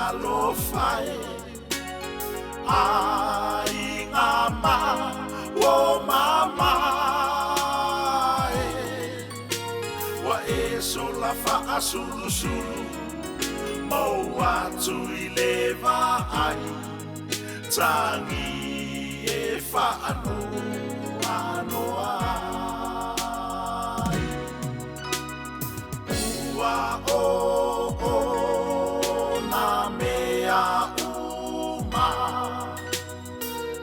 talofa e, aiga ma ua mamae, ua e sola faasulusulu mou atu i le vaai, tagi e faanoanoa ai. Ua oo nā mea uma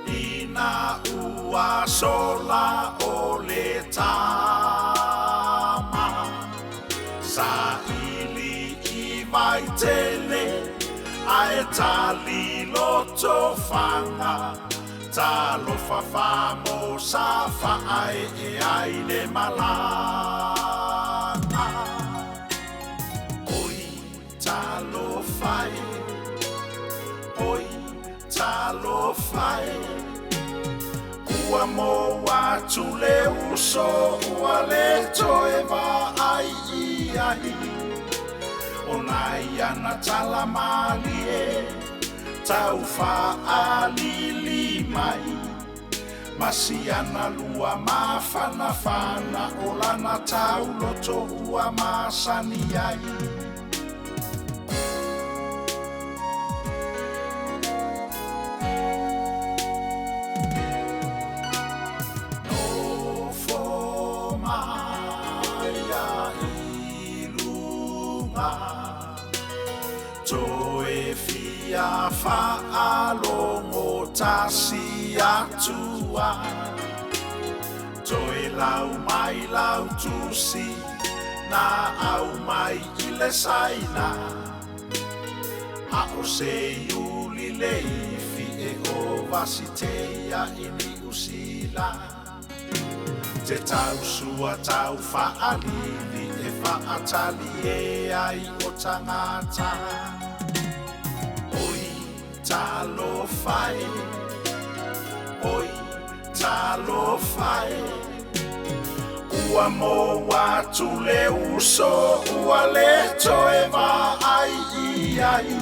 ina ua sola o le tama, saili i Vaitele ae tali Lotofaga, talofa famosa faaee ai le malaga. Oi talofa e, oi talofa e, ua mou atu le uso ua le toe vaai i ai, ona i ana tala malie tau faalili mai, ma siana lua mafanafana o lana tauloto ua masani ai. Nofo mai ia i luga, toe fia faalogo tasi atua, toe lau mai lau tusi na au mai i le Saina, a o se iuli leifi e o vasiteia i Niusila. Te tausua tau faalili e faatali e ai o tagata. Oi talofa e, oi talofa e, ua mou atu le uso ua le toe vaai i ai,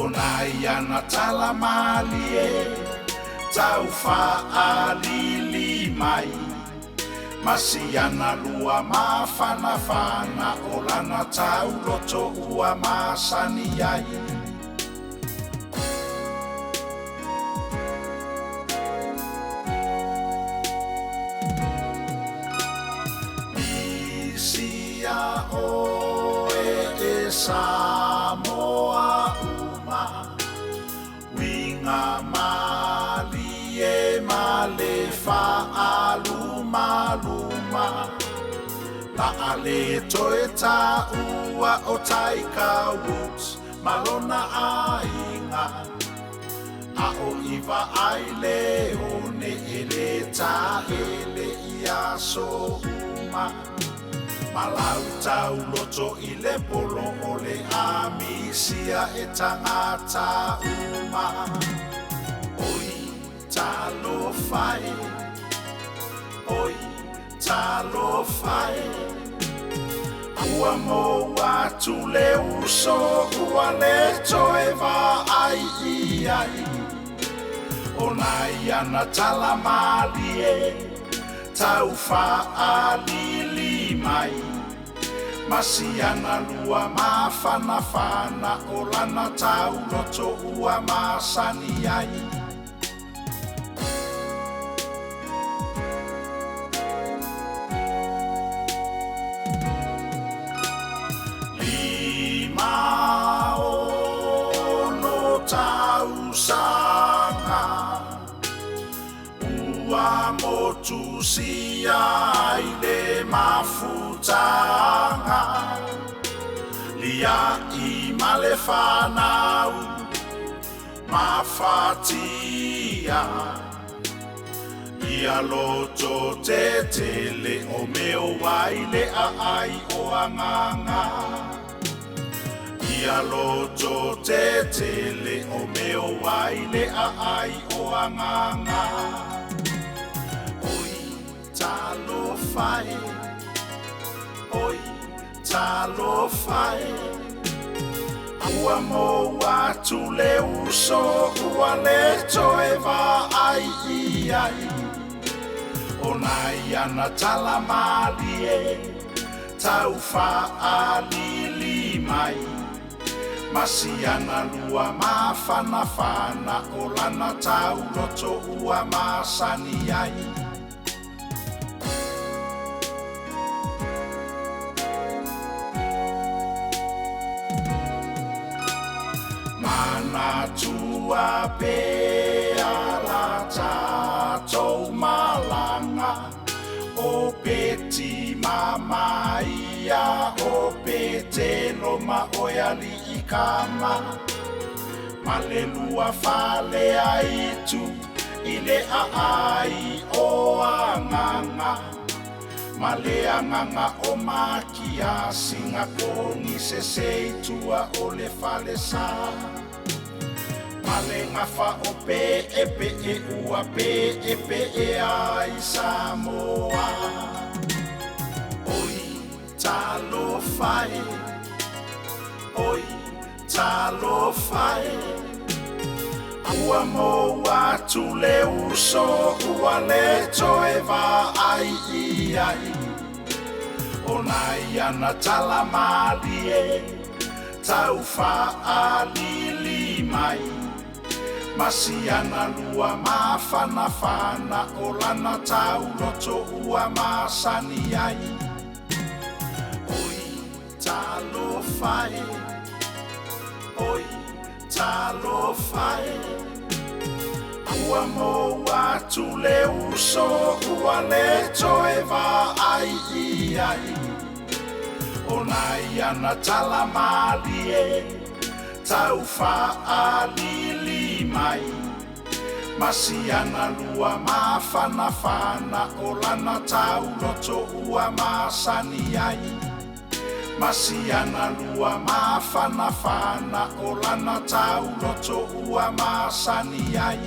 ona i ana tala malie tau faalili mai, ma siana lua mafanafana o lana tauloto ua masani ai. Misia oe e Samoa uma, uiga malie ma le faalumaluma, la le toe taua o Tiger Woods ma lona aiga, a o i vaai le one e le taele i aso uma, ma lau tauloto i le polo o le amisia e tagata uma. Oi talofa e, oi talofa e, ua mou atu le uso ua le toe vaai i ai, ona i ana tala malie tau faalili mai, ma siana lua mafanafana o lana tauloto ua masani ai. 56 tausaga ua motusia ai le mafutaga, liai ma le fanau mafatia, ia loto tetele o meo ai le aai o agaga. Ia loto tetele o meo ai le aai o agaga. Oi talofa e, oi talofa e, Ua maua atu le uso ua le toe vaai i ai, ona i ana tala malie tau faalili mai, ma siana lua mafanafana o lana tauloto ua masani ai. Manatua pea la tatou malaga, o Peti ma Maia, o Petelo ma oe alii kama, ma le lua fale aitu i le aai o agaga, ma le agaga o Makiasi kogi se i tua o le falesa. Ma le gafa o peepee ua peepee ai Samoa. Oi talofa e, oi talofa e, ua maua atu le uso ua le toe vaai i ai, ona i ana tala malie tau faalili mai, ma siana lua mafanafana o lana tauloto ua masani ai. Oi talofa e, oi talofa e, ua maua atu le uso ua le toe vaai i ai, ona i ana tala malie tau faalili mai, ma siana lua mafanafana o lana tauloto ua masani ai. Ma siana lua mafanafana o lana tauloto ua masani ai.